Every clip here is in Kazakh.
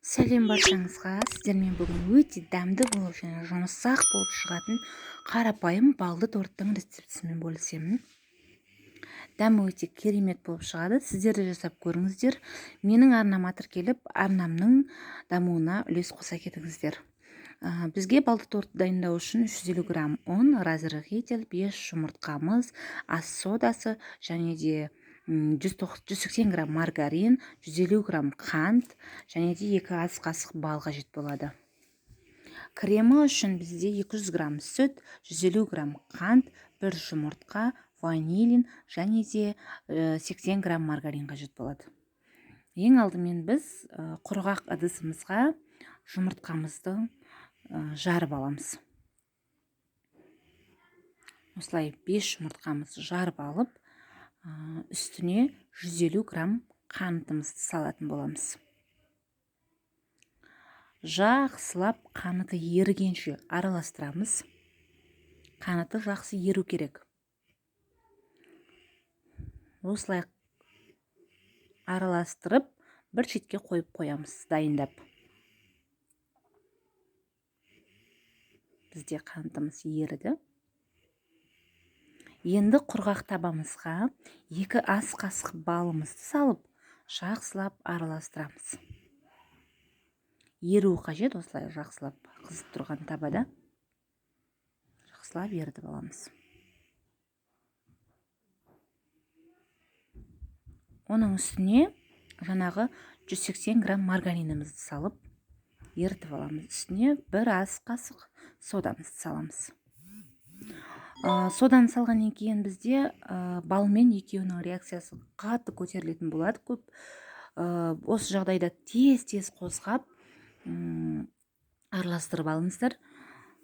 Сәлем баршаңызға. Сіздермен бүгін өте дәмді болып және жұмсақ болып шығатын қарапайым балды торттың рецептісімен бөлісемін. Дәмі өте керемет болып шығады. Сіздер де жасап көріңіздер. Менің арнама тіркеліп, арнамның дамуына үлес қоса кетіңіздер. Бізге балды тортты дайындау үшін 350 грамм ұн, разрыхитель, 5 жұмыртқамыз, ас содасы және де 180 грамм маргарин, 150 грамм қант және де 2 ас қасық бал қажет болады. Кремі үшін бізде 200 грамм сүт, 150 грамм қант, 1 жұмыртқа, ванилин және де 80 грамм маргарин қажет болады. Ең алдымен біз құрғақ ыдысымызға жұмыртқамызды жарып аламыз. Осылай 5 жұмыртқамызды жарып алып, үстіне 150 грамм қантымызды салатын боламыз. Жақсылап қанты ерігенше араластырамыз. Қанты жақсы еру керек. Осылай араластырып, бір шетке қойып қоямыз, дайындап. Бізде қантымыз еріді. Енді құрғақ табамызға 2 ас қасық балымызды салып, жақсылап араластырамыз. Еру қажет, осылай жақсылап қызып тұрған табада жақсылап ерітіп аламыз. Оның үстіне жаңағы 180 грамм маргаринімізді салып, ерітіп аламыз. Үстіне 1 ас қасық содамызды саламыз. Соданы салғаннан кейін бізде балмен екеуінің реакциясы қатты көтерілетін болады көп. Осы жағдайда тез-тез қозғап, араластырып алыңыздар.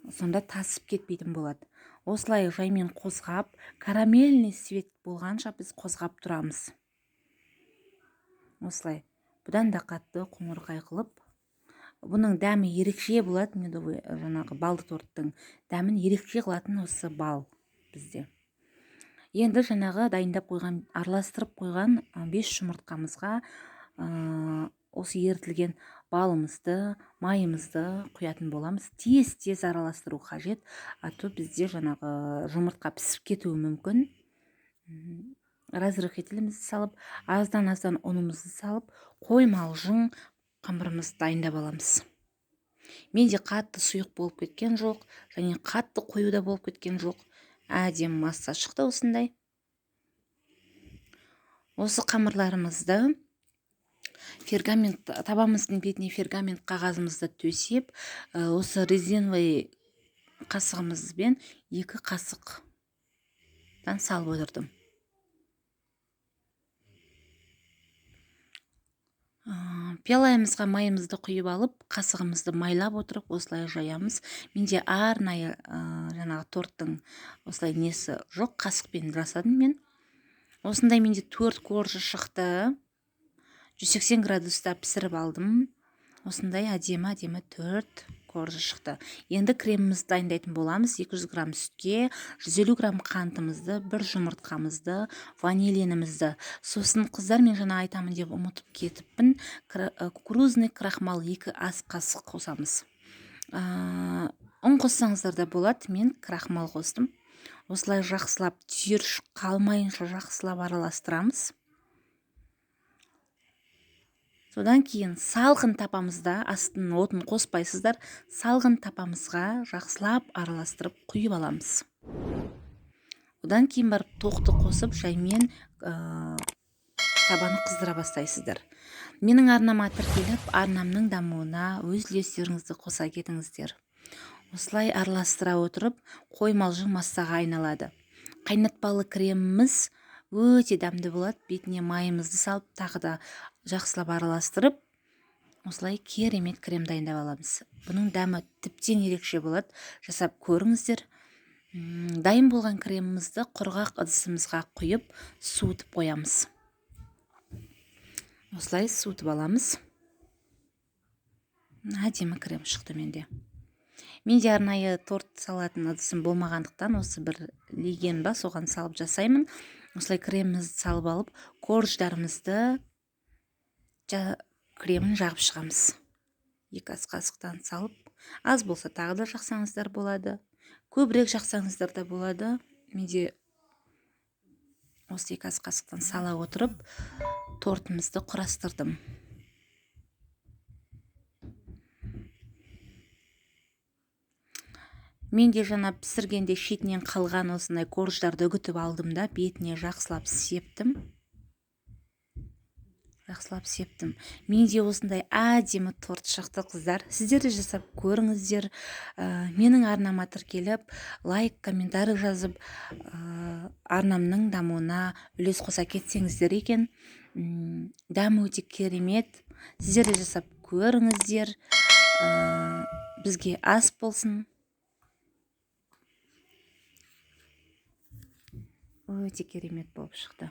Сонда тасып кетпейтін болады. Осылай жаймен қозғап, карамельный цвет болғанша біз қозғап тұрамыз. Осылай. Бұдан да қатты қоңырқай қылып, бұның дәмі ерекше болады, медовый, жаңағы балды торттың дәмін ерекше қылатын осы бал бізде. Енді жаңағы дайындап қойған, араластырып қойған 5 жұмыртқамызға, осы ерітілген балымызды, майымызды құятын боламыз. Тез-тез араластыру қажет, а то бізде жаңағы жұмыртқа пісіп кетуі мүмкін. Разрыхителімізді салып, аздан-аздан ұнымызды салып, қоймалжың қамырымызды дайындап аламыз. Менде қатты сұйық болып кеткен жоқ, және қатты қою да болып кеткен жоқ. Әдемі масса шықты осындай. Осы қамырларымызды пергамент табамыздың бетіне пергамент қағазымызды төсеп, осы резиновый қасығымызбен 2 қасықтан салып отырдым. Пиалайымызға майымызды құйып алып, қасығымызды майлап отырып, осылай жаямыз. Менде арнайы, жаңағы торттың осылай несі жоқ, қасықпен жасадым мен. Осындай менде 4 коржы шықты. 180 градуста пісіріп алдым. Осындай әдемі-әдемі 4 коржы шықты. Енді кремімізді дайындайтын боламыз. 200 грамм сүтке, 150 грамм қантымызды, 1 жұмыртқамызды, ванилинімізді. Сосын қыздар, мен жаңа айтамын деп ұмытып кетіппін. Кукурузный крахмал 2 ас қасық қосамыз. Ұн қоссаңыздар да болады, мен крахмал қостым. Осылай жақсылап түйіршік қалмайынша жақсылап араластырамыз. Содан кейін салқын тапамызда, астының отын қоспайсыздар, салқын тапамызға жақсылап араластырып құйып аламыз. Одан кейін барып тоқты қосып, жаймен, табаны қыздыра бастайсыздар. Менің арнама тіркеліп, арнамның дамуына өз үлестеріңізді қоса кетіңіздер. Осылай араластыра отырып, қоймалжың массаға айналады. Қайнатпалы креміміз өте дәмді болады. Бетіне майымызды салып, тағы да жақсылап араластырып, осылай керемет крем дайындап аламыз. Бұның дәмі тіптен ерекше болады. Жасап көріңіздер. Дайын болған кремімізді құрғақ ыдысымызға құйып, суытып қоямыз. Осылай суытып аламыз. Әдемі крем шықты менде. Менде арнайы торт салатын ыдысым болмағандықтан осы бір леген ба, соған салып жасаймын. Осылай кремімізді салып алып, корждарымызды кремін жағып шығамыз. 2 ас қасықтан салып, аз болса тағы да жақсаңыздар болады, көбірек жақсаңыздар да болады. Менде осы 2 ас қасықтан сала отырып тортымызды құрастырдым. Мен де жаңа пісіргенде шетінен қалған осындай корждарды үгітіп алдым да, бетіне жақсылап септім. Жақсылап септім. Менде осындай әдемі торт шықты, қыздар. Сіздер де жасап көріңіздер. Менің арнама тіркеліп, лайк, комментарий жазып, арнамның дамуына үлес қоса кетсеңіздер екен. Дәмі өте керемет. Сіздер де жасап көріңіздер. Бізге ас болсын. Өте керемет болып шықты.